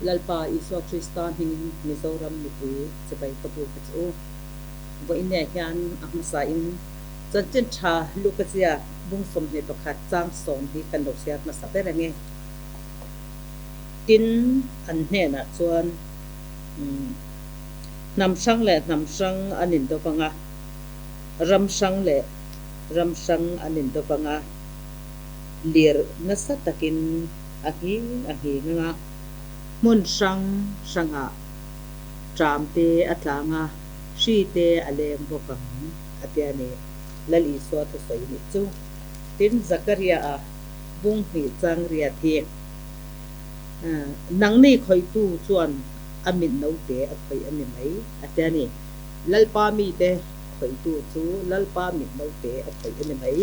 Lalpa Isua Krista hmingin Mizoram mipui chibai ka buk a che u. Vawiinah hian a hmasain Chanchin Tha Luka ziak bung 21 chang sawm hi kan lo chhiar hmasa ber ang e. Tin, an hnenah chuan hnam hrang leh hnam hrang an indo vang a, ram hrang leh ram hrang an indo vang a, lir nasa takin a nghing a nghing ang a, hmun hrang hrangah ṭam te a tlang a, hri te a leng bawk ang, a ti a ni. Lal Isua thusawi nih chu. Tin, Zakaria-a bung hnih chang riat hi nangni khawihtu chuan a mit note a khawih a ni mai, a ti a ni. Lalpa mite khawihtu chu Lalpa mit note a khawih a ni mai.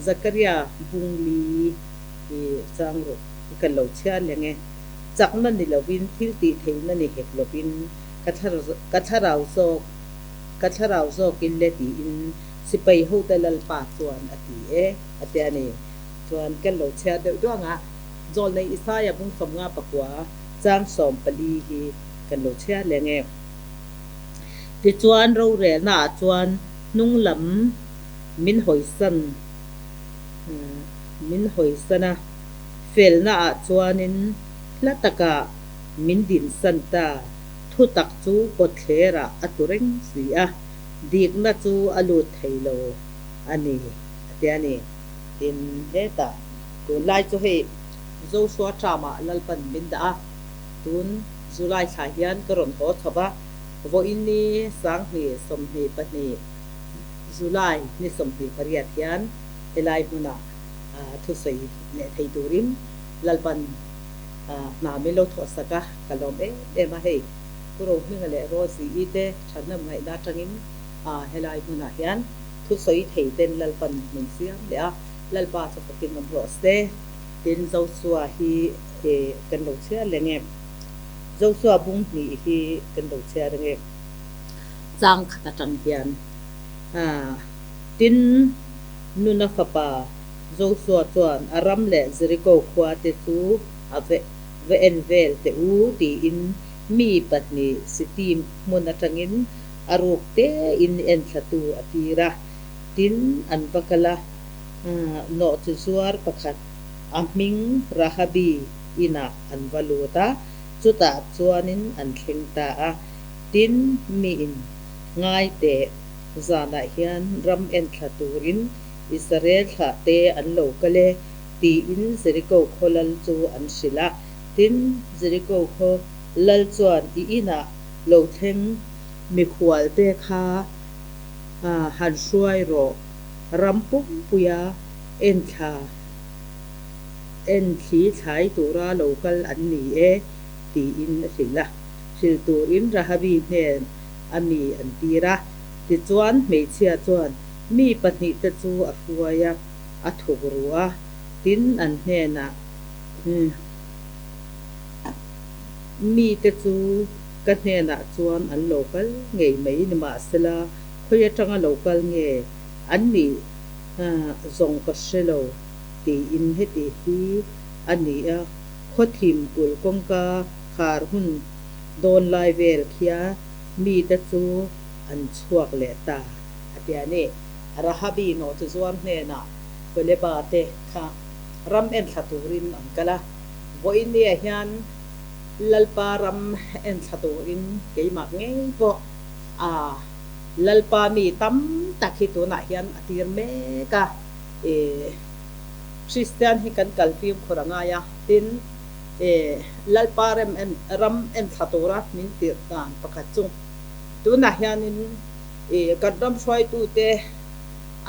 Zakaria bung li hi chang ruk i kan lo chhiar leng e. Chakna ni lovin, thil tih theihna ni hek lovin, ka ka thlarau zawk, ka thlarau zawkin le tiin sipai hote Lalpa chuan a ti e, a ti a ni. Chuan kan lo chhiar deuh duang a, Zawlnei Isaia bung 59 chang 14 hi kan lo chhiar leng e. Tichuan rorelnaah chuan hnung lam min hawisan min hawisan a, felnaah chuanin hla takah min dinsan ta, thutak chu kawtthlerah a tlu reng si a, dikna chu a lut thei lo a ni, a ti a ni. Tin, hetah tunlai chu hei Joshua Trump-ah Lalpan min dah a, tun July thla hian ka rawn haw chho va, vawiin ni 2022 July ni 28 hian helai hmunah thusawi leh thei turin Lalpan hna min lo thawhsak a, ka lawm em em a, hei Pu Rohminga leh Rosie-i te thatna ngaihna atangin helai hmunah hian thusawi thei ten Lalpan min siam leh a, Lalpa chu fakin awm rawh se. Tin, Joshua hi kan lo chhiar leh nge? Joshua bung hnih hi kan lo chhiar nge? Chang khat atang hian tin, Nuna fapa Joshua chuan a ram leh Jeriko khua te chu a va en vel teh u tiin mi pahnih Sittim hmun atangin a ruk tein enthlatu a tir a. Tin, an va kal a, nawhchi zuar pakhat a hming Rahabi inah an va lut a, chutah chuanin an thleng ta a. Tin, miin ngai teh zanah hian ram enthla turin Israel thlah te an lo kal e, tiin Jeriko khaw lal chu an hrilh a. Tin, Jeriko khaw lal chuan i inah lo thleng mikhual te kha han hruai rawh, ram pumpuia enthla enthli thlai tura lo kal an ni e, tiin a hrilh a. Hrilh turin Rahabi hnen a mi an tir a. Tichuan hmeichhia chuan mi pahnihte chu a hruai a, a thuk ru a, tin an hnenah, Mite chu ka hnenah chuan an lo kal ngei mai nimahsela khawi atanga lo kal nge an nih zawng ka hre lo tiin heti hi a ni a, khawthim kulh kawngka khar hun dawn lai vel khia mite chu an chhuak leh ta a ti a ni. Rahabi nawh chu zuar hnenah Kaleba te kha ram enthla turin an kal a, vawinia hian Lalpa ram enthla turin keimah ngei pawh a Lalpa mi tam tak hi tunah hian a tir mek a, Kristian hi kan kal fimkhur a ngai a, tin Lalpa rem ram enthla tura min tirh dan pakhat chu tunah hianin kan ram hruaitute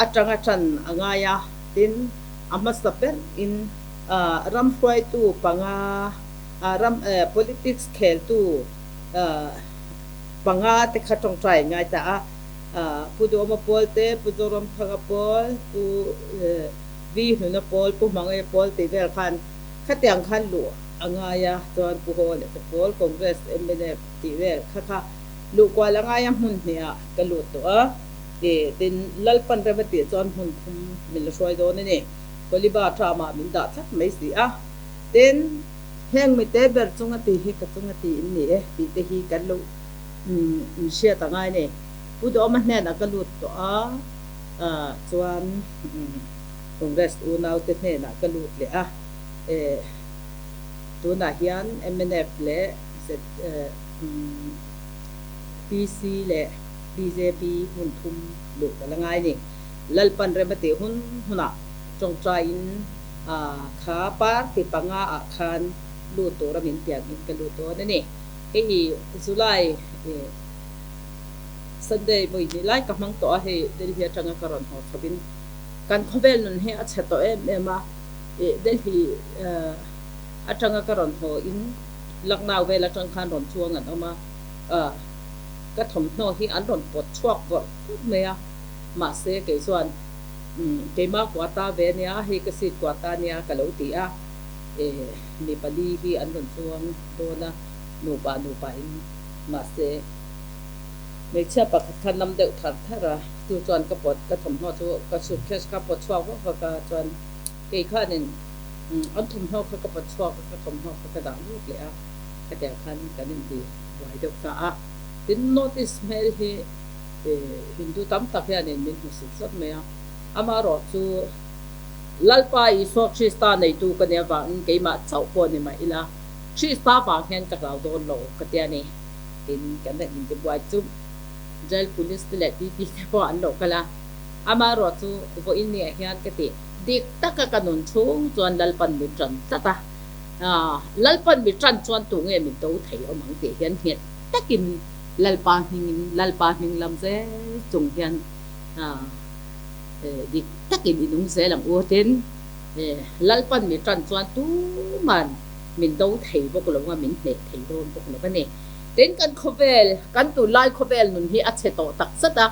atanga tan a ngai a, tin a hmasa berin ram hruaitu panga ram politics kheltu panga te kha tawngtai a ngai ta a, Pu Duhawma Pawl te, Pu Zoramthanga Pawl, Pu Vi Hnuna Pawl, Pu Hmangaia Pawl tih vel khan khatiang khan luh a ngai a, chuan Pu Haw leh te Pawl, Congress, mnf tih vel kha kha luh kual a ngai a, hmun hnih ah ka lut tawh a, tin Lalpan rem a tih chuan hmun thum min la hruai dawn a ni, Koliba term ah min dah tlat mai si a, tin. Heng mite ber chunga tih hi ka chunga tih in ni e tih te hi kan lo inhriat a ngai nei. Pu Duhawma hnenah ka lut tawh a, chuan Congress unaute hnenah ka lut leh a, tunah hian mnf leh ZPC leh bjp hmun thum luh ka la ngai ni. Lalpan rem a tih hun hunah tawngtaiin kha party panga ah khan lut tura min tiang in ka lut dawn a ni. Hei July Sunday vawi hnih lai ka hmang tawh a, hei Delhi atanga ka rawn haw chho in kan khawvel nun hi a chhe tawh em em a, Delhi atanga ka rawn haw in Lucknow vel atang khan rawn chuang an awm a, ka thawmhnaw hi an rawn pawt chhuak vawrh vawrh mai a, mahse kei chuan Keimah kuata ve ania, hei ka seat kuata ania ka lo ti a, mi pali hi an rawn chuang dawn a, nupa nupa in mahse hmeichhia pakhat kha nam deuh thar thar a, chu chuan ka pawt ka thawmhnaw chu ka suitcase kha pawt chhuak vak vak a, chuan kei khanin an thawmhnaw kha ka pawt chhuak a, ka thawmhnaw kha ka dah lut leh a, khatiang khan kan inti buai deuh ta a, tin North East hmel hi. Hindu tam tak hianin min hmusit tlat mai a, amaherawh chu Lalpa Isua Krista neitu ka nih avangin keimah chauh pawh ni mah ila, Krista vang hian ka hlau dawn lo ka ti a ni. Tin, kan han intibuai chu Jail Police te leh TT te pawh an lo kal a, amaherawh chu vawiin niah hian ka ti dik taka ka nun chhung chuan Lalpan min ṭan tlat a, Lalpan mi ṭan chuan tunge min do thei awm ang tih hian nghet takin Lalpa hmingin Lalpa hming lam zel chung hian dik takin i nung zel ang u. Tin, Lalpan mi tan chuan tuman min do thei bawk lo a, min hneh thei dawn bawk lo a ni. Tin, kan khawvel, kan tunlai khawvel nun hi a chhe tawh tak zat a,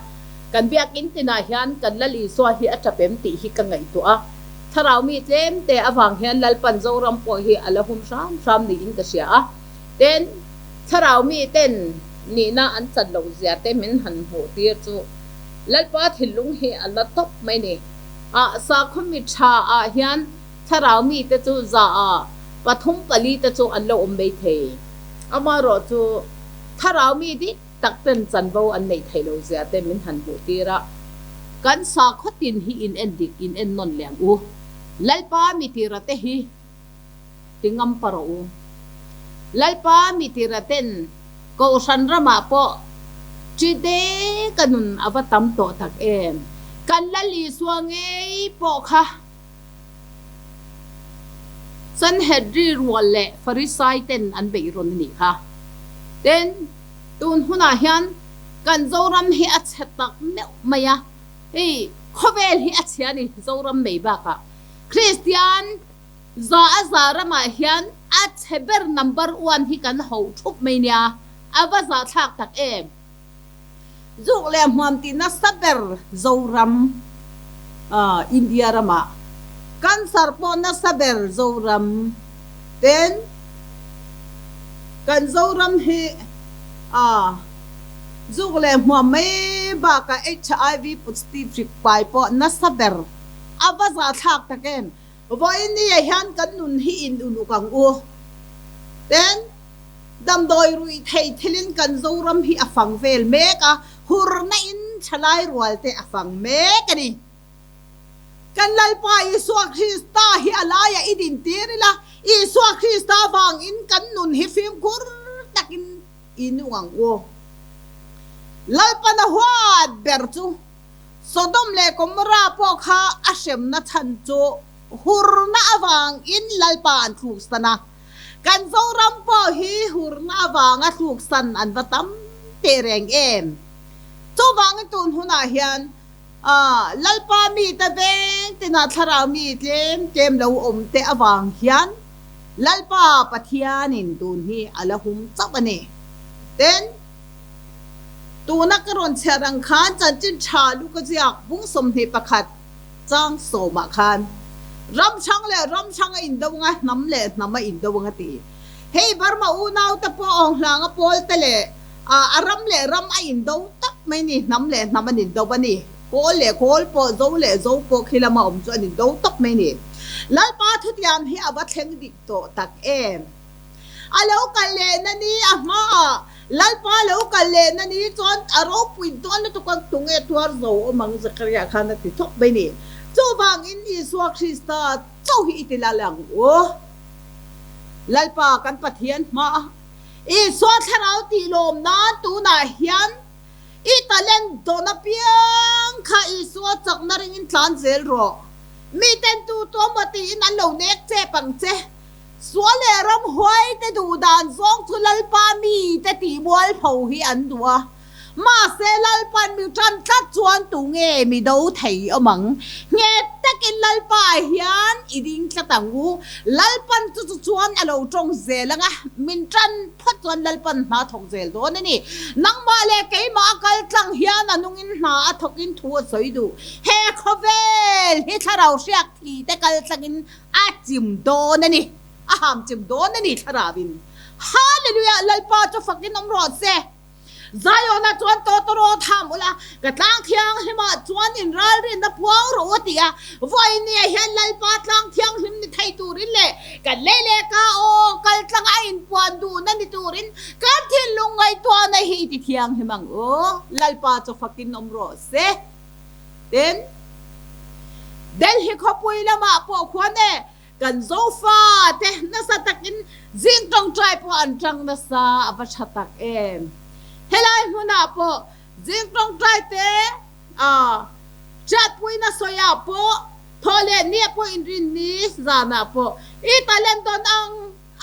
kan biakinn tinah hian kan Lal Isua hi a tap em tih hi ka ngaihtuah a. Thlarau mi tlem te avang hian Lalpan Zoram pawh hi a la hum hram hram niin ka hria a. Tin, Thlarau miten nihna an chan loh zia te min han hmuh tir chu Lalpa thinlung hi a la tawp mai ni. A sakhaw mi tha ah hian thlarau mite chu za ah pathum pali te chu an lo awm mai thei. Amaherawh chu thlarau mi dik tak ten chanvo an neih theih loh zia te min han hmuh tir a. Kan sakhaw tin hi in en dik in en nawn leh ang u. Lalpa mi tira te hi Ti ngam pa rawh u. Lalpa mi tira ten Kohhran ramah pawh ṭi deka nun a va tam tawh tak em. Kan Lal Isua ngei pawh kha Sanhedri rual leh Farisai ten an beih rawn a nih kha. Tin, tun hunah hian kan Zoram hi a chhe tak meuh mai a, hei khawvel hi a chhia a ni Zoram mai bakah Kristian Za a za ramah hian a chhe ber number one hi kan ho thup mai nia, a va za thlak tak em. Zuk leh hmuam tih nasa ber Zoram, India ramah cancer pawh nasa ber Zoram ten kan Zoram hi zuk leh hmuam mai bakah HIV positive hrik pai pawh nasa ber a va za thlak tak em. Vawinia hian kan nun hi in uluk ang u. Ten, damdawi ruih thei thilin kan Zoram hi a fang vel mek a, hurna in thalai rual te a fang mek a ni. Kan Lalpa Isua Krista hi a laiah i dintir ila, Isua Krista vangin kan nun hi fimkhur takin i nung ang u. Lalpana huat ber chu Sodom leh Gomorrah pawh kha a hremna chhan chu hurna avangin Lalpa an thluksan a. Kan Zoram pawh hi hurna avanga thluksan an va tam teh reng em? Chuvangin tun hunah hian Lalpa mite veng tinah thlarau mi tlem tlem lo awm te avang hian Lalpa Pathianin tun hi a la hum chauh a ni. Tin. Tuna ka rawn chhiar ang khan chanchin tha lu ka ziak bung 21 chang sawmah khan ram hrang leh ram hrang a indo anga hnam leh hnam a indo anga ti. Hei Burma unaute pawh Aunghlanga pawlte leh a ram leh ram a indo tak mai ni, hnam leh hnam an indo a ni. Kawl leh kawl pawh, zo leh zo pawh khi lama awm chu an indo tawp mai ni. Lalpa thutiam hi a va thleng dik tawh tak em? A lo kal lehna ni a hmaah Lalpa lo kal lehna ni chuan a ropui dawn lutuk ang tunge tuar zo awm ang Zakaria khan a ti thawk mai ni. Chuvangin Isua Krista chauh hi i ti lal ang u. Lalpa kan Pathian hmaah Isua thlarau tih lawm nan tunah hian I talent dawn apiang kha Isua chakna ringin tlan zel rawh. Miten tu tuamaw tiin an lo nek chep ang che. Sual leh ramhuai te duh dan zawng chu Lalpa mite tih mualpho hi an duh a. Mahse Lalpa'n mi tan tlat chuan tu nge mi do thei awm ang? Nghet takin Lalpa hian i ding tlat ang u. Lalpa'n chu chu chuan a lo tawng zel ang a, min tan phawt chuan Lalpa'n hna thawk zel dawn a ni. Nangmah leh keimah a kal tlang hian a nungin hna a thawkin thu a sawi duh. He khawvel hi thlarau hriak thi te kal tlangin a chim dawn a ni. A ham chim dawn a ni thlarauin. Hallelujah! Lalpa chu fakin awm rawh se. Zion-ah chuan tawtawraw tham ula, ka tlang thianghlimah chuan inralrinna puang rawh u a ti a. Vawinia hian Lalpa tlang thianghlim ni thei turin leh kan lei leh ka aw kal tlanga a inpuan duhna ni turin kan thinlung ngaihtuahna hi i ti thianghlim ang u. Lalpa chu fakin awm rawh se. Tin, Delhi khawpui lamah pawh khuan e, Kan Zofa te nasa takin zing tawngtai pawh an tang nasa a va tha tak em. Helai hmunah pawh zing tawngtai te a chatpuina sawiah pawh thaw leh nia pawh inrinni zanah pawh i talent dawn ang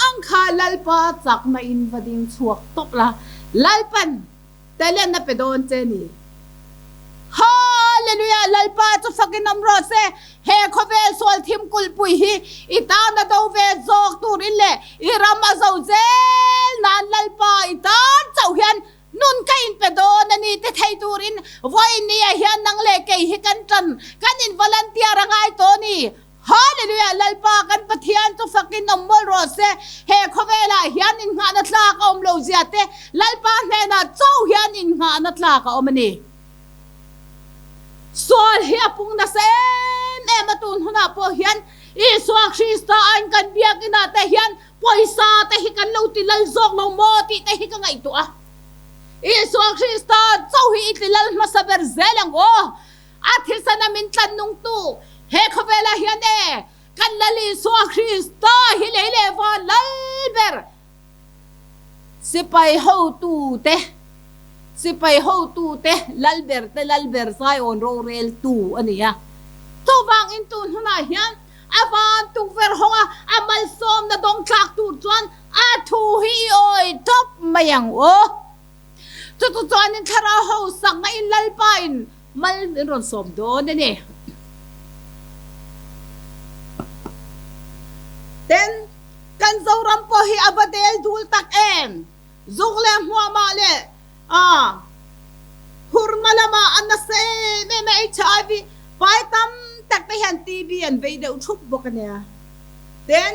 ang kha Lalpa chakna in va ding chhuak tawp la Lalpan Talent a pe dawn che ni. Hallelujah! Lalpa chu fakin awm rawh se. He khawvel sual thim kulhpui hi i tan a do ve zawk turin leh i ram a zo zel nan Lalpa i tan chauh hian nun ka inpe dawn a ni ti thei turin vawinia hian nang leh kei hi kan tan kan in volunteer a ngai tawh a ni. Hallelujah! Lalpa kan Pathian chu fakin awm mawlh rawh se. He khawvelah hian innghahna tlak a awm lo zia te, Lalpa hnenah chauh hian innghahna tlak a awm a ni. Sual hi a pung nasa em em a, tun hunah pawh hian Isua Krista aiin kan biakinah te hian pawisa te hi kan lo ti lal zawk lo maw tih te hi ka ngaihtuah a. Isua Krista chauh hi i ti lal hmasa ber zel ang aw. A thisana min tlan nungtu he khawvelah hian e, kan Lal Isua Krista hi lei leh van lal ber sipai hotute, sipai hotute lal ber te lal ber Zion roreltu a ni a. Chuvangin tun hunah hian a van tukverh hawnga a malsawmna dawng thlak tur chuan a thu hi i awi tawp mai ang u. Chutu chuanin thlarau ho sakna in Lalpa in mal min rawn sawm dawn a ni. Tin, kan Zoram pawh hi a va del dul tak em? Zuk leh hmuamah leh a hurma lamah a nasa em em a, HIV pai tam tak te hian TB an vei deuh thup bawk a nia. Tin,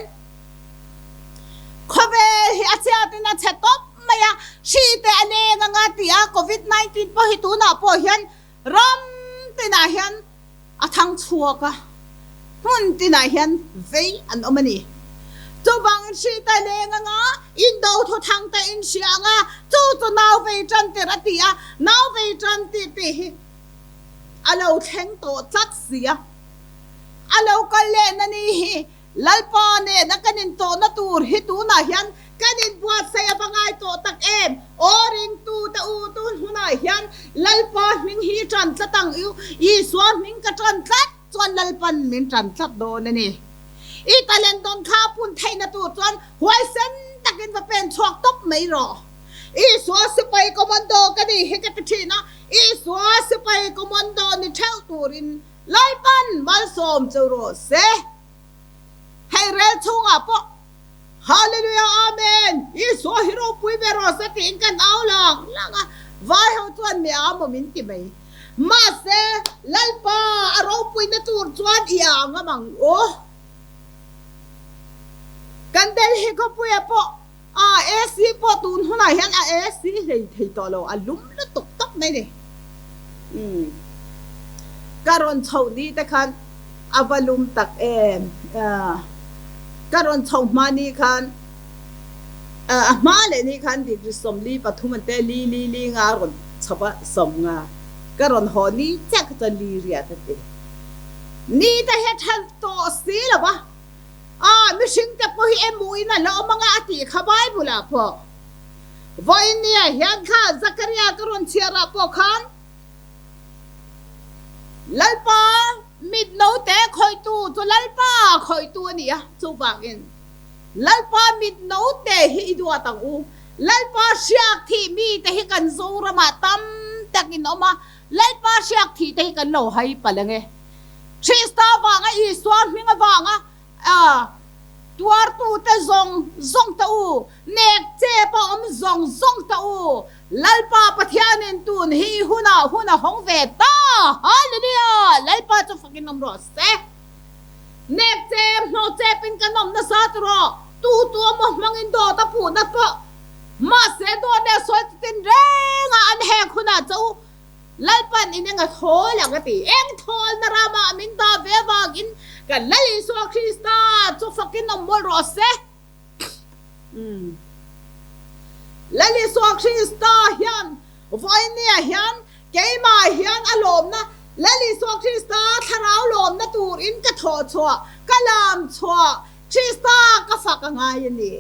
Khawvel hi a chhiatin a chhe tawp mai a, hri te a leng anga ti a, Covid 19 pawh hi tunah pawh hian ram tinah hian a thang chhuak a, hmun tinah hian vei an awm a ni. Chuvangin hri te a leng anga, indo thuthang te in hria anga, chu chu nau vei tan tir a ti a, nau vei tan tih tih hi a lo thleng tawh tlat si a, a lo kal lehna ni hi Lalpa nena kan intawhna tur hi tunah hian kan inbuatsaih a va ngai tawh tak em? Aw ringtute u, tun hunah hian Lalpa hming hi i tan tlat ang u, Isua hming ka tan tlat chuan Lalpan min tan tlat dawn a ni. I talent dawn kha a pun theihna tur chuan huaisen takin va pen chhuak tawp mai rawh. Isua sipai commando ka nih hi ka ti thin a, Isua sipai commando ni theuh turin Lalpan malsawm chu rawh se. Hei rel chhungah pawh Hallelujah Amen Isua hi ropui ve rawh se tiin kan au lang lang a, vai ho chuan mi a maw min ti mai. Mahse Lalpa a ropuina tur chuan i a ngam ang u. Kan Delhi khawpuia pawh A AC pawh tun hunah hian a AC hlei thei tawh lo, a lum lutuk tawp mai ni. Umm ka rawn chhoh ni te khan a va lum tak em. Ka rawn chhoh hma ni khan. A hma leh ni khan degree 43 an te li li li nga a rawn chho a, 50 ka rawn haw ni chiah kha chuan li riat a ti. Ni te hi a tha tawh si lo va, a mihring te pawh hi emuin a la awm anga a tih kha Bible ah pawh vawiin nia hian kha Zakaria ka rawn chhiar ah pawh khan Lalpa mit note khawihtu chu Lalpa khawihtu a ni a, chuvangin Lalpa mit note hi i duat ang u. Lalpa hriak thih mite hi kan Zoramah tam tak in awm a, Lalpa hriak thih te hi kan lo hai palh ang e. Krista vanga Isua hming avanga tuartute zawng zawng ta u, nek chep a awm zawng zawng ta u, Lalpa Pathianin tun hi hunah hun a hawng ve ta! Hallelujah! Lalpa chu fakin awm rawh se. Nek chep, hnawh chepin kan awm nasa tawh, tu tu emaw hmangin dawt a puhna pawh mahse dawt leh sawi chitin renga an hek hunah che u Lalpan in eng a thawl ang a ti. Eng thawlna ramah min dah ve avangin kan Lal Isua Krista chu fakin awm mawlh rawh se. Lal Isua Krista hian vawinia hian keimah hian a lawmna, Lal Isua Krista thlarau lawmna turin ka thawh chhuah, ka lam chhuah, Krista ka fak a ngai a ni.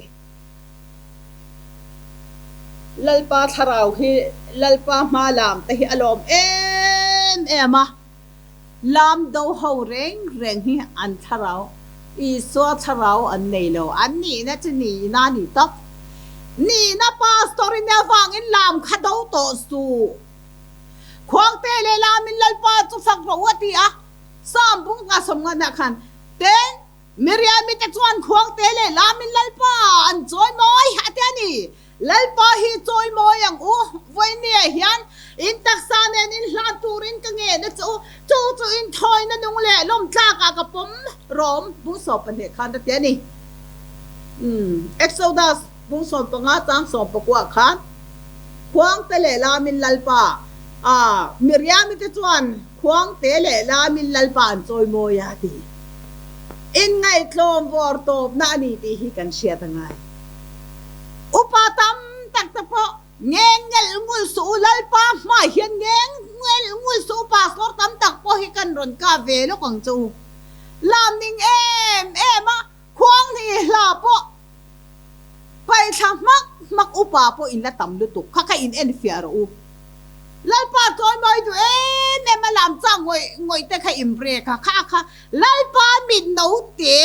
Lalpa thlarau hi Lalpa hma lam te hi a lawm em em a, lam do ho reng reng hi an thlarau, Isua thlarau an nei lo, an nihna chu nihna a ni tawp. Nihna pastor i nia vangin lam kha do tawh suh. Khuangte leh lamin Lalpa chu fak rawh u a ti a, Psalm bung nga sawmngatna khan, Tin, Miriami te chuan khuangte leh lamin Lalpa an chawimawi a ti a ni. Lalpa hi chawimawi ang u, vawinia hian in taksa nen in hlan turin ka ngen a che u, chu chu in thawina nung leh lawm tlakah ka pawm rawm bung 12 khan a ti a ni. Exodus bung 15 chang 19 khan khuangte leh lamin Lalpa a Miriami te chuan Khuangte leh lamin Lalpa an chawimawi a ti. Inngaihtlawm vawr tawpna a ni tih hi kan hriat a ngai. Upa tam tak te pawh ngeng ngelh ngul suh u, Lalpa hmai hian ngeng ngelh ngul suh u, pastor tam tak pawh hi kan rawn kap ve lawk ang che u. Lam ning em em a, Khuang hnih hla pawh paihthla hmak hmak upa pawh in la tam lutuk kha kha in en fiah rawh u. Lalpa chawimawi duh em em a lam chak ngawih ngawih te kha in break a kha kha Lalpa mit note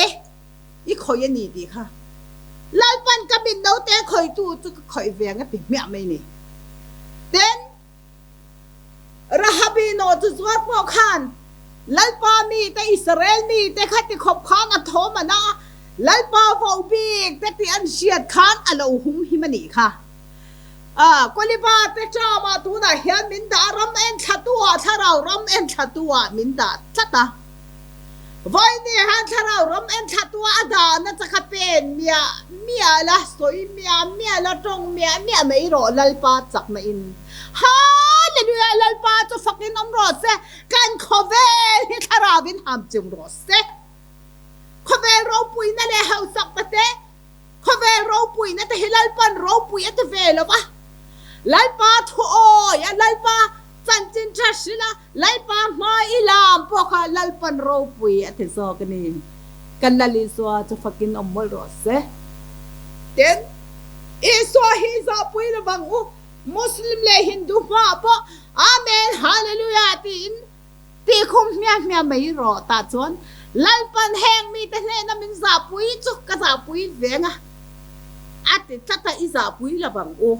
i khawih a ni tih kha Lalpan ka mit note khawihtu chu ka khawih ve ang a ti hmiah mai ni. Tin. Rahabi nawh chu zuar pawh khan Lalpa mite, Israel mite kha ti khawp khan a thawm a na a, Lalpa voh bik te tih an hriat khan a lo hum him a nih kha. Kawliba te ṭamah tunah hian min dah a, ram enthlatu ah, thlarau ram enthlatu ah min dah tlat a. Vawiin hian thlarau ram enthlatu a dahna che kha pen miah miah la, sawi miah miah la, tawng miah miah mai rawh Lalpa chakna in. Hallelujah! Lalpa chu fakin awm rawh se, kan khawvel hi thlarau in ham chung rawh se. Khawvel ropuina leh hausakna te, Khawvel ropuina te hi Lalpan ropui a ti ve lo va, Lalpa thu awi a, Lalpa chanchin tha hrilh a, Lalpa hma i lam pawh kha Lalpan ropui a ti zawk a ni. Kan Lal Isua chu fakin awm mawlh rawh se. Tin, Isua hi zahpui lovang u, Muslim leh Hindu hmaah pawh Amen Hallelujah tiin Tih khum hmiah hmiah mai rawh tah chuan Lalpan heng mite hnehna min zahpui chu ka zahpui veng a, a ti tlat a, i zahpui lo vang u.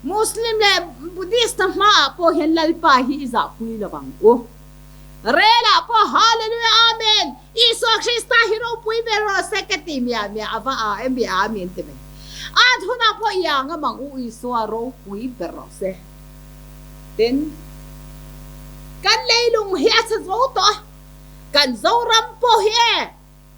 Muslim leh Buddhist hna hmaah pawh hian Lalpa hi i zahpui lo vang u. Relah pawh Hallelujah Amen Isua Krista hi ropui ber rawh se ka ti miah miah a va a em i a min ti mai. At hunah pawh i ang a mang u Isua ropui ber rawh se. Tin, kan leilung hi a chhe zo tawh a, kan Zoram pawh hi e,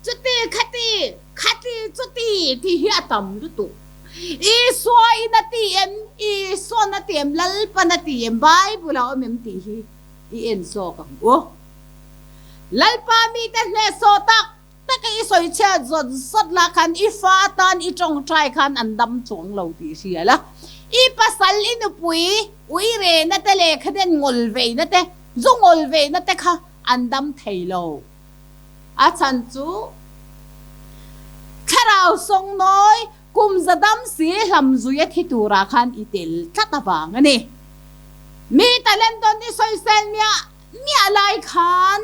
chuti khati, khati chuti tih hi a tam lutuk. Isua in a ti em, Isuan a ti em, Lalpan a ti em, Bible a awm em tih hi i en zawk ang u. Lalpa mite hnehsawh tak. taka i sawi chhiat zawt zawt lah khan i fa tan i tawngtai khan an dam chuang lo tih hria la. I pasal i nupui ui rehna te lehkha den ngawl veina te, zu ngawl veina te kha an dam thei lo. A chhan chu thlarau sawngnawi kum za dam si hlam zuia thi turah khan i tel tlat avang a ni. Mi talent dawn i sawisel miah miah lai khan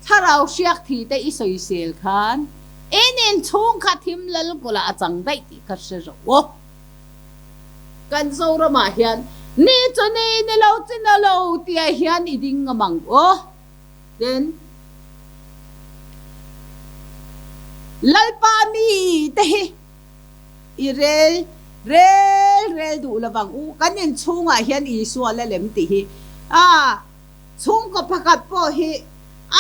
thlarau hriak thi te i sawisel khan in inchhung kha thim lalkawlah a chang daih tih kha hre rawh u. Kan Zoramah hian ni chu ni ni lo chi na lo tia hian i ding ngam ang u. Tin, Lalpa mi te hi i rel rel rel duh lovang u. Kan inchhungah hian Isua la lem tih hi a chhungkaw pakhat pawh hi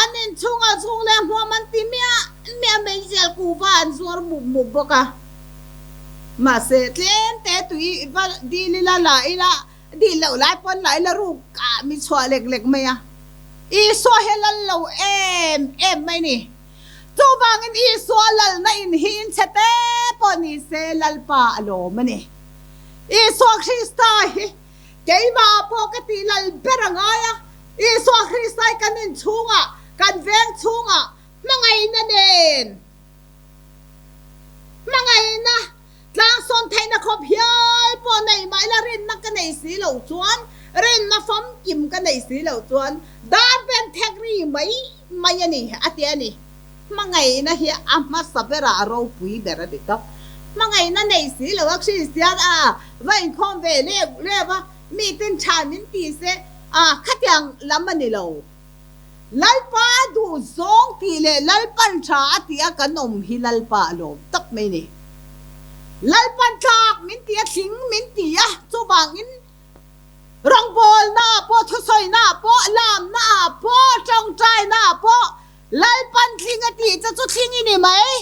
an inchhungah chhung leh hmuam an ti miah miah meizial kuhva an zuar mup mup bawk a. Mahse, tlem te tui va dil ila la ila Dih loh lai pawn lai la ruk ah mi chhuah lek lek mai a, Isua hi a lal lo em em mai ni. Chuvangin Isua lalna in hi in chhe te pawh ni se Lalpa a lawm a ni. Isua Krista hi keimah pawh ka tih lal ber a ngai a, Isua Krista hi kan inchhungah, kan veng chhungah hmangaihna nen hmangaihna Tlangsawn theihna khawp hial pawh nei mah ila rinna ka nei si loh chuan, rinna famkim ka nei si loh chuan dar pen thek ri mai mai a ni, a ti a ni. Hmangaihna hi a hmasa berah a ropui ber a ti tawp. Hmangaihna nei si loh a Kristian a va inkhawm ve leuh leuh a, miten tha min ti se a khatiang lam a ni lo. Lalpa a duh zawng tih leh Lalpan tha a tih a kan awm hi Lalpa a lawm tak mai ni. Lalpan tlak min ti a, thling min ti a, chuvangin rawngbawlna ah pawh, thusawina ah pawh, lamna ah pawh, tawngtaina ah pawh Lalpan thling a tih che chu thling i ni mai.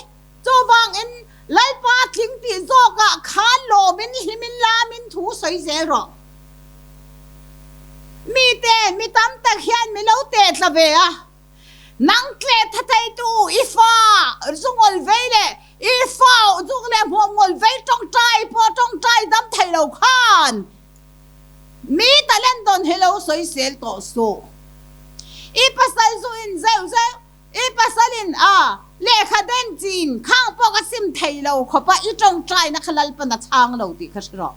Chuvangin Lalpa tling tih zawkah khan lawmin hlimin lamin thu sawi zel rawh. Mite, mi tam tak hian mi lo teh tla ve a, nang tleh tha theitu i fa zu ngawl vei leh i fa zuk leh hmuam ngawl vei tawngtai pawh tawngtai dam thei lo khan mi talent dawn hi lo sawi sel tawh suh. I pasal zu in zeuh zeuh I pasalin a lehkha den chin khang pawh ka sim thei lo khawp a, i tawngtaina kha Lalpan a chhang lo tih kha hre rawh.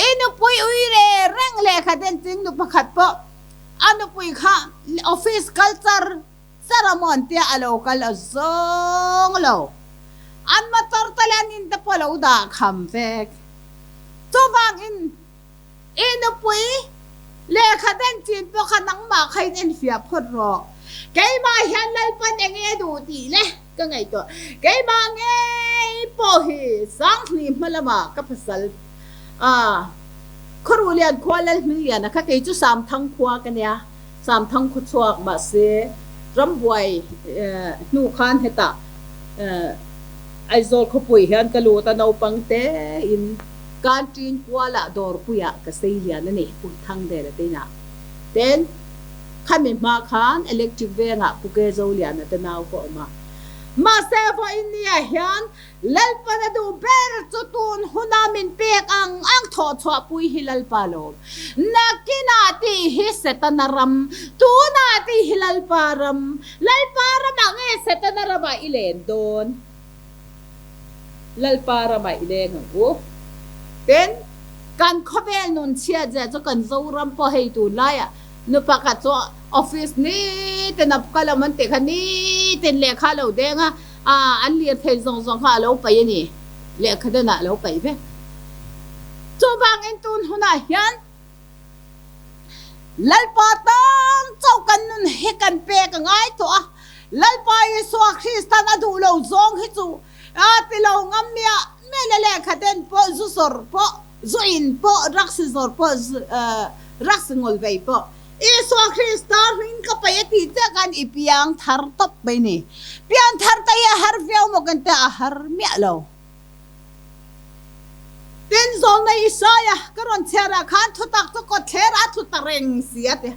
I nupui ui re reng lehkha den ching nu pakhat pawh a nupui kha office kal char char a maw an tia a lo kal a zawng lo. An motor te leh an in te pawh a lo dah kham vek. Chuvangin. I nupui lehkha den chin pawh kha nangmah kha in enfiah phawt rawh. Keimah hian Lalpan eng nge duh tih le ka ngaihtuah. Keimah ngei pawh hi Sanghni hma lamah ka pasal a Khawruhlian khua Lalhmingliana kha kei chu Samthang khua ka nia, Samthang khaw chhuak mahse rambuai hnu khan hetah Aizawl khawpui hian ka lut a naupang tein. Canteen kualah dawrpuiah ka sei lian a ni, Pu Thangdela te inah. Ten, khami hma khan electric vengah Pu Kezoliana te nau ka awm a. Mahse, vawiin niah hian Lalpana duh ber chu tun huna min pek ang ang thawhchhuahpui hi Lalpa lawm. Nakinah tih hi Setana ram, tunah tih hi Lalpa ram. Lalpa ramah nge Setana ramah i len dawn? Lalpa ramah i leng ang u. Tin, kan khawvel nun chhiat zia chu kan Zoram pawh hei tunlaiah nu pakhat chu office nitin a kal awm an tih kha nitin lehkha a lo deng a, an lirthei zawng zawng kha a lo paih a ni, lehkha denah a lo paih vek. Chuvangin tun hunah hian Lalpa tan chauh kan nun hi kan pek a ngai tawh a, Lalpa Isua Kristan a duh lo zawng hi chu a ti lo ngam miah miah le lehkha den pawh zu zawr pawh, zu in pawh, raksi zawr pawh, raksi ngawl vei pawh Isua Krista hming ka paih a tih chiah khan i piang thar tawp mai ni. Pian thar te hi a har viau maw kan tia a har miah lo. Tin, Zawlnei Isaia ka rawn chhiarah khan thutak chu kawtthler a thu ta reng si a ti.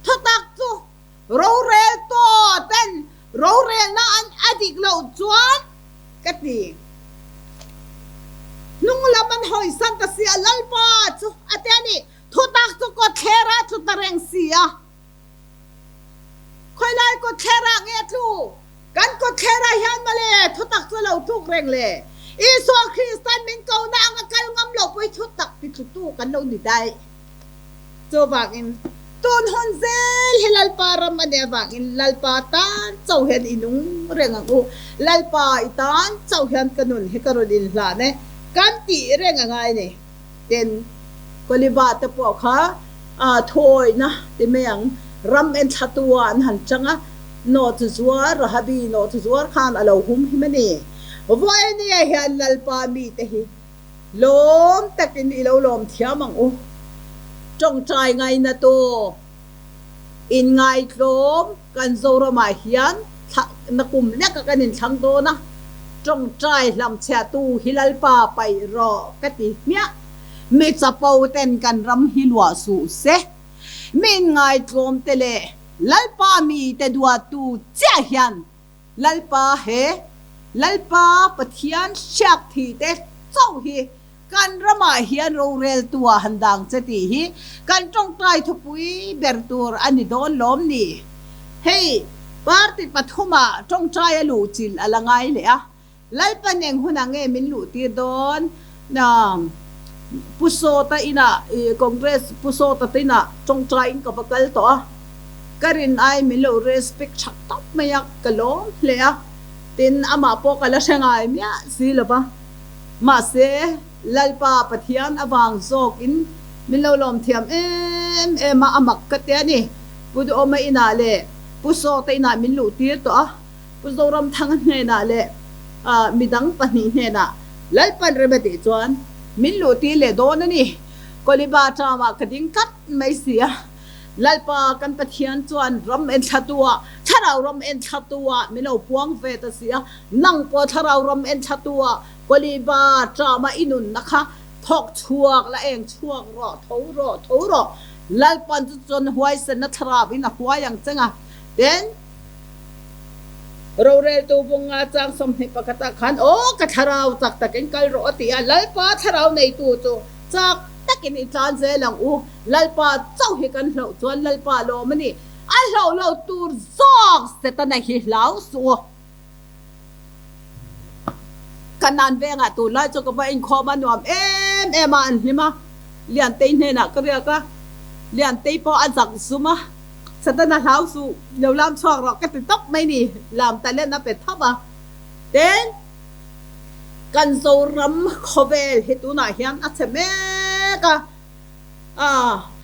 Thutak chu rorel tawh ten rorelna an dik loh chuan ka ti. Hnung lam an hawisan ta si a, Lalpa chu a ti a ni. Thutak chu kawtthler ah tlu ta reng si a. Khawilai kawtthler ah nge tlu? Kan kawtthler ah hian mawle thutak chu a lo tluk reng le. Isua Kristan min kohna anga kal ngam loh pawh hi thutak ti tlutu kan lo ni daih. Chuvangin tun hun zel hi Lalpa ram a nih avangin Lalpa tan chauh hian i nung reng ang u. Lalpa i tan chauh hian ka nun hi ka rawn inhlan e kan tih reng a ngai ni. Tin, Koliba te pawh kha thuawihna ti mai ang, ram enthlatu ah an han chang a, nawh chu zuar, Rahabi nawh chu zuar khan a lo hum him a ni. Vawinia hian Lalpa mite hi lawm takin i lo lawm thiam ang u. Tawngtai ngaina tu Inngaitlawm kan Zoramah hian thlahna kum leka kan inthlang dawn a, tawngtai hlamchhiahtu hi Lalpa paih rawh ka ti hmiah. Mi chapo ten kan ram hi luah suh se, mi inngaitlawm te leh Lalpa mite duattu chiah hian Lalpa he Lalpa Pathian hriak thih te chauh hi Kan ramah hian roreltu ah han dang che tih hi kan tawngtai thupui ber tur a ni dawn lawm ni? Hei, party pathumah tawngtai a luh chilh a la ngai leh a, Lalpan eng hunah nge min luh tir dawn? Pu Sawta inah, Congress Pu Sawta te inah tawngtaiin ka va kal tawh a, ka rin ai min lo respect tha tawp mai a, ka lawm hle a, tin amah pawh ka la hre ngai miah si lo va. Mahse, Lalpa Pathian avang zawkin min lo lawm thiam em em a, a mak ka ti a ni. Pu Duhawma inah leh Pu Sawta inah min luh tir tawh a, Pu Zoramthanga hnenah leh midang pahnih hnenah Lalpan rem a tih chuan min luh tir leh dawn a ni. Kawliba tramah ka ding tlat mai si a, Lalpa kan Pathian chuan ram enthlatuah, thlarau ram enthlatuah min lo puang ve ta si a, Nang pawh thlarau ram en thlatu ah Kawliba ṭama i nunna kha thawk chhuak la eng chhuak rawh, tho rawh, tho rawh. Lalpan chu chuan huaisenna thlarau in a huai ang cheng a. Tin, roreltu bunga chang 21 ah khan, Aw ka thlarau chak takin kal rawh a ti a, Lalpa thlarau neitu chu chak takin i tlan zel ang u. Lalpa chauh hi kan hlauh chuan Lalpa lawm a ni. A hlauh lo tur zawk Setana hi hlau suh u. Kanan vengah tunlai chu ka va inkhawm a, nuam em em a, an hlim a, Liantei hnenah ka riak a, Liantei pawh a zak zum a, Satana hlau suh, lo lam chhuak rawh ka ti tawp mai ni, lam talent a pe thap a, tin kan Zoram khawvel hi tunah hian a chhe mek a,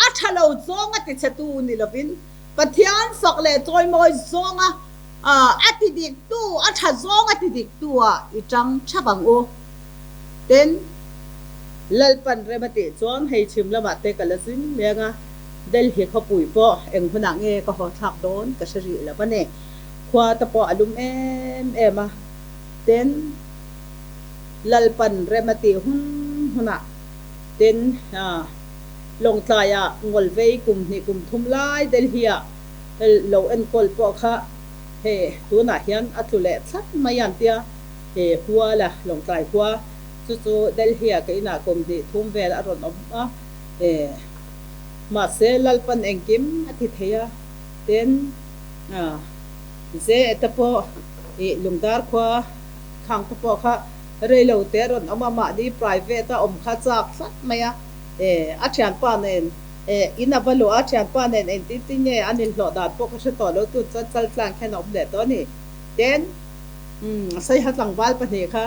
a tha lo zawng a ti chhe tu ni lovin Pathian fak leh chawimawi zawnga a ti diktu, a tha zawng a ti diktu ah i tang thap ang u. Tin, Lalpan rem a tih chuan hei chhim lamah te ka la zin leng a, Delhi khawpui pawh eng hunah nge ka haw thlak dawn ka hre rih lo a ni. Khua te pawh a lum em em a, tin, Lalpan rem a tih hun hunah tin, Lawngtlaiah Ngawlvei kum hnih kum thum lai Delhi-ah lo enkawl pawh kha hei tunah hian a tlu leh thlap mai an tia, he Huala Lawngtlai khua chu chu Delhi-ah ka inah kum hnih thum vel a rawn awm a, mahse Lalpan engkim a ti thei a, tin Ze te pawh ih Lungdar khua khang te pawh kha reilo te a rawn awm a, mahni private a awm kha chak tlat mai a. E, a thianpa nen, e, in a va luah a, thianpa nen engtin tin nge an inhlawh dan pawh ka hre tawh lo, tun chuan chal tlang khian a awm leh tawh a ni. Tin, umm, Saiha tlangval pahnih kha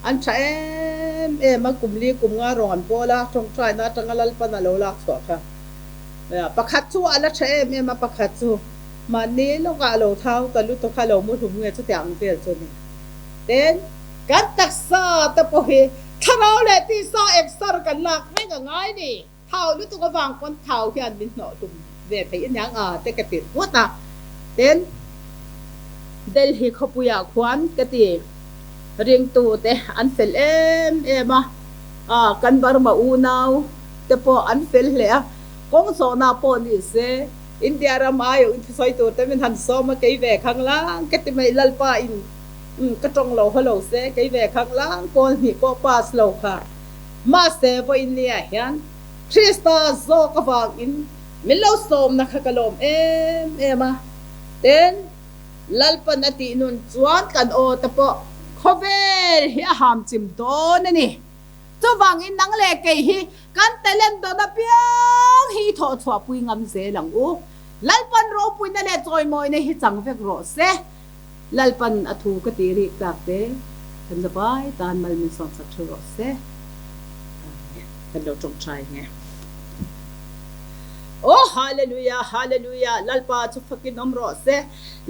an tha em em a, kum li kum nga rawng an pawl a, tawngtaina atanga Lalpan a lo lak chhuah kha. Pakhat chu a la tha em em a, pakhat chu mahni lawkah a lo thau ta lutuk kha a lo mu hlum nge chutiang ang vel chu a ni. Tin, kan taksa te pawh hi Thlarau leh tisa exer kan lak reng a ngai ni. Thau lutuk avang pawn thau hian min hnawh tum ve thei aniang a te ka ti ngawt a. Tin, Delhi khawpuiah khuan ka ti ringtu te an fel em em a, kan Burma unau te pawh an fel hle a, kawng zawhna pawh ni se India ram aiawh in thusawi tur te min han sawm a, kei ve khang lang ka ti mai Lalpa in. Umm ka tawng lo haw lo se kei ve khang lang pawl hnih pawh pass lo kha. Mahse vawiin nia hian Krista zawk avangin min lo sawmna kha ka lawm em em a. Tin, Lalpan a tih nun chuan kan aw te pawh khawvel hi a ham chim dawn a ni. Chuvangin nang leh kei hi kan talent dawn apiang hi i thawh chhuahpui ngam zel ang u. Lalpan ropuina leh chawimawina hi chang vek rawh se. Lalpan a thu ka tih rik tlak te kan la vai tan mal min sawmsak thu rawh se. Amen. Kan lo tawngtai nge. Aw Hallelujah Hallelujah Lalpa chu fakin awm rawh se.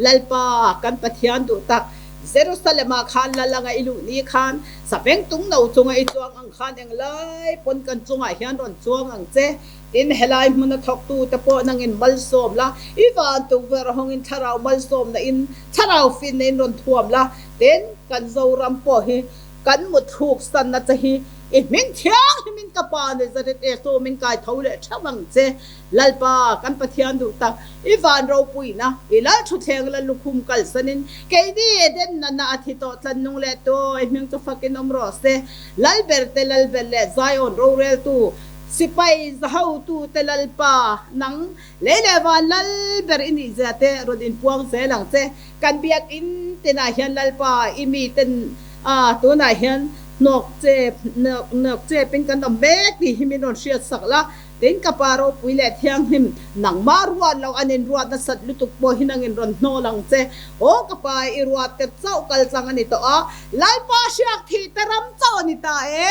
Lalpa kan Pathian duh tak Jerusalem ah khan lal anga i luh ni khan saveng tung no chunga i chuang ang khan englai pawn kan chungah hian rawn chuang ang che. Tin, helai hmuna thawktute pawh nangin malsawm la, i van tukverh hawngin thlarau malsawmna in, thlarau finna in rawn thuam la. Tin, kan Zoram pawh hi kan mutthluk sanna che hi i hming thianghlimin ka Pa Nazareth Jesu min kai tho leh theuh ang che. Lalpa, kan Pathian duh tak, i van ropuina, i lal thutthleng la lukhum kalsanin keini Eden nana a thi tawh tlan nung leh tu i hming chu fakin awm rawh se. Lalberte Lalber leh Zion roreltu, Sipai zahotute Lalpa, nang lei leh van lal ber i nih zia te rawn inpuang zel ang che. Kan biakinn tinah hian Lalpa i miten a tunah hian hnawk chep hnawk chepin kan awm mek tih hi min rawn hriat sak la. Tin, ka pa ropui leh thianghlim, nangmah ruat loh an inruat nasat lutuk pawh hi nangin rawn hnawl ang che. Aw ka pa, i ruat te chauh kal chang a ni tawh a, Lalpa hriak thih te ram chauh a ni ta e.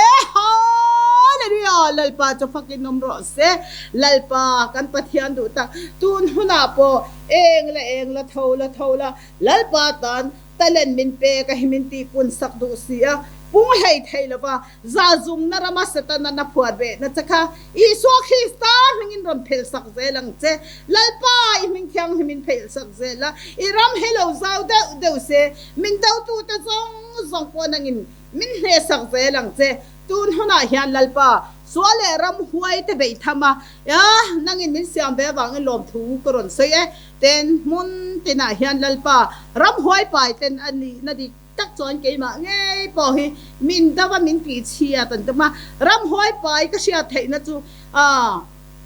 Hallelujah! Lalpa chu fakin awm rawh se. Lalpa, kan Pathian duh tak, tun hunah pawh eng la eng la tho la tho la, Lalpa tan talent min pek a hi min tihpun sak duh si a, pung hlei thei lova Zahzumna rama Setana na phuar behna che kha Isua Krista hmingin rawn phelh sak zel ang che. Lalpa, i hming thianghlimin phelh sak zel la, i ram hi lo zau deuh deuh se, min dotute zawng zawng pawh nangin min hneh sak zel ang che. Tun hunah hian Lalpa, sual leh ram huai te beih tham a, nangin min siam ve avangin lawmthu ka rawn sawi e. Ten hmun tinah hian Lalpa, ram huai pai ten a nihna dik Tak chuan keimah ngei pawh hi min dava min tih chhiat an tum a, ramhuai pai ka hriat theihna chu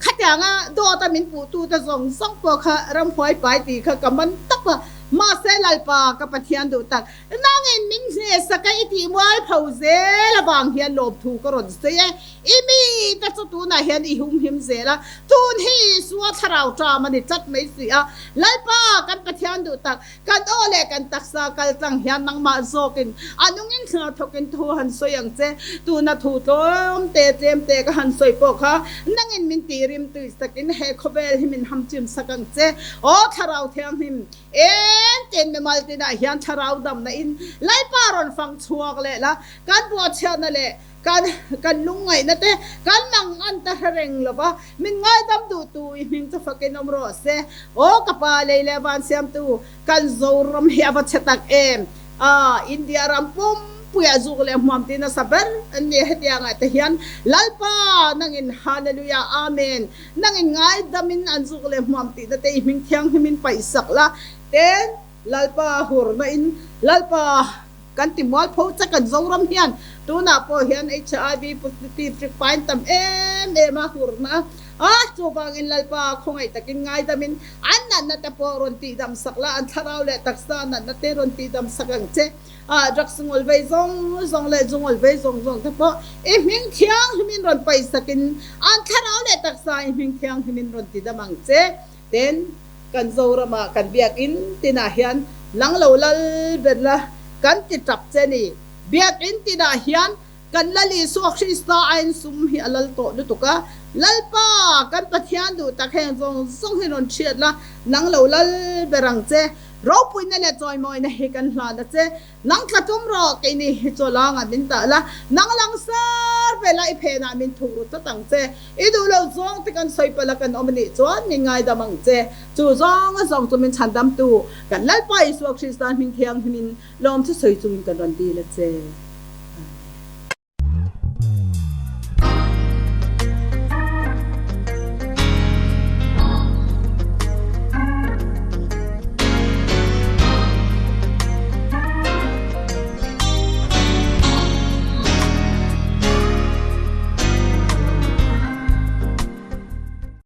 khatianga dawta min puhtute zawng zawng pawh kha ramhuai pai tih kha ka man tawp a, mahse Lalpa ka Pathian duh tak, nangin min hnehsak a i tih mualpho zel avang hian lawmthu ka rawn sawi e, i mite chu tunah hian i humhim zel a, tun hi Isua thlarau ṭam a ni tlat mai si a, Lalpa kan Pathian duh tak, Kan aw leh kan taksa kal tlang hian nangmah zawkin a nungin thla thawkin thu han sawi ang che. Tuna thu tlawm te tlem te ka han sawi pawh kha nangin min tih rim tui sakin he khawvel hi min ham chim sak ang che. Aw Thlarau Thianghlim, eng tin mimal tinah hian Thlarau damna in Lalpa rawn fang chhuak leh la, kan buatchhiatna leh Kan kan lungngaihna te kan mang an ta hre reng lo va, min ngaidam duhtu i hming chu fakin awm rawh se. Aw ka pa lei leh van siamtu, kan Zoram hi a va chhe tak em? Aah, India ram pumpuiah zuk leh hmuam ti nasa ber an ni hetiangah te hian Lalpa nangin Hallelujah Amen nangin ngaidamin an zuk leh hmuam tihna te i hming thianghlimin paihsak la ten Lalpa hurna in Lalpa Kan ti mualpho che kan Zoram hian tunah pawh hian HIV positive hrik pain tam em em a hurna a, chuvangin Lalpa khawngaih takin ngaidamin an natna te pawh rawn tihdam sak la, an thlarau leh taksa natna te rawn tihdam sak ang che. Drugs ngawl vei zawng zawng leh zu ngawl vei zawng zawng te pawh i hming thianghlimin rawn paih sakin an thlarau leh taksa i hming thianghlimin rawn tidam ang che. Tin, kan Zoramah kan biakinn tinah hian nang lo lal ber la kan ti tap che ni. Biakinn tinah hian kan Lal Isua Krista aiin sum hi a lal tawh lutuk a, Lalpa kan Pathian duh tak heng zawng zawng hi rawn hriat la, nang lo lal ber ang che. Ropuina leh chawimawina hi kan hlan a che. Nang tla tum rawh, keini hi chaw langah min dah la, nang lang sar ve la i phenah min thuk ru tlat ang che. I duh lo zawng te kan sawi palh a kan awm anih chuan min ngaidam ang che. Chu zawng a zawng chu min chhandamtu kan Lalpa Isua Krista hming thianghlimin lawmthu sawi chungin kan rawn dil a che.